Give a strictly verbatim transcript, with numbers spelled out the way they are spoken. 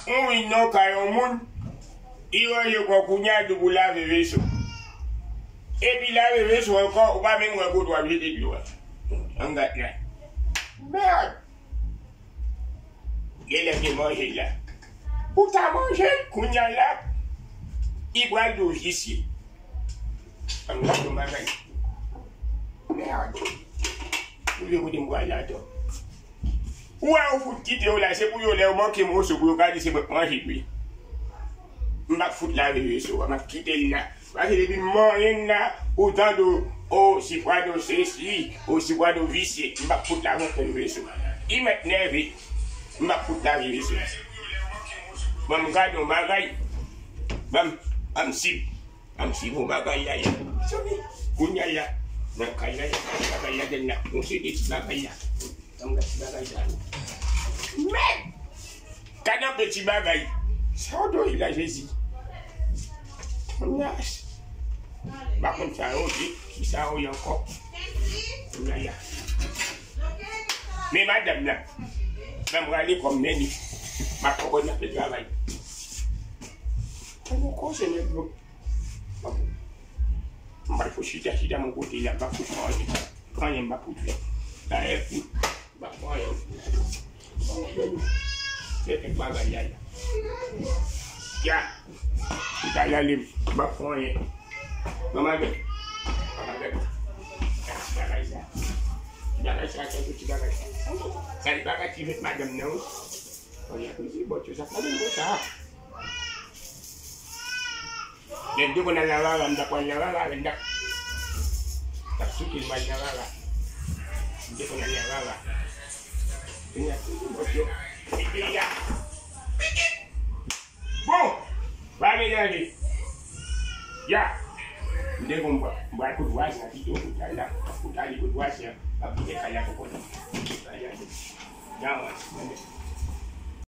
Ou wi non kay yon moun, li ranje kò kounya di w pou lave veso. Epi lave veso ankò, ou pa menm wè kote w ap jete dlo a. Ann gad la. Mèd! Genlè te manje l la. Ou ta manje l, kounya la, li pral di w visye. Ann gad yon bagay. Mèd! Ou vle kote m pral la ankò. Ou wè ou fout kite yo la, se pou yo lè yo manke moso pou yo ka di se mwen k manje l wi. M p ap fout lave veso a, m ap kite l la. Paske depi m manyen l la, ou tande o sipwado sesi, o sipwado visye, m p ap fout lave okenn veso. Li mèt nève, m p ap fout lave veso. Ban m gade yon bagay, ban m, ban m sib. Ann si bon bagay la ye. Kounya la, nan kay la, y ap gade bagay la, gen la, yon seri de ti bagay la. Ann gade ti bagay sa yo. Mèd! Gade anpil ti bagay. Sa yo dwe la, Jezi. Kounya, m pa konn sa yo ye, ki sa yo ye ankò. Kounya la. Men madanm nan, ban m rale kò m men li. M ap konprann nan fè travay. Ann koze nèg yo. M pral fò chita, chita mwen kote la, m pa fout fè anyen. Anyen m pa fout fè. Dayè, m pa fè anyen. Se kèk bagay la, la. Ya. Chita la, li, m pa fè anyen. Manman, gade. Manman, gade. Gade ti bagay sa. Ti bagay sa, gade ti bagay sa. Gade bagay ti vèt madanm nan, wi. Anyen, wi, se bòt yo, sa pa vin konsa. Lè m te konn al nan rara, m t ap pran nan rara, men m t ap, t ap souke m al nan rara. M te konn al nan rara. Kounye a, tout bòt yo. Epi ya. Bon! Pa melanje. Ya. M te konn pran, m pral kot vwazen an pito, pou t al la. Pou t ale kot vwazen an. M ap kite kay la pou konnen. Ya, ya.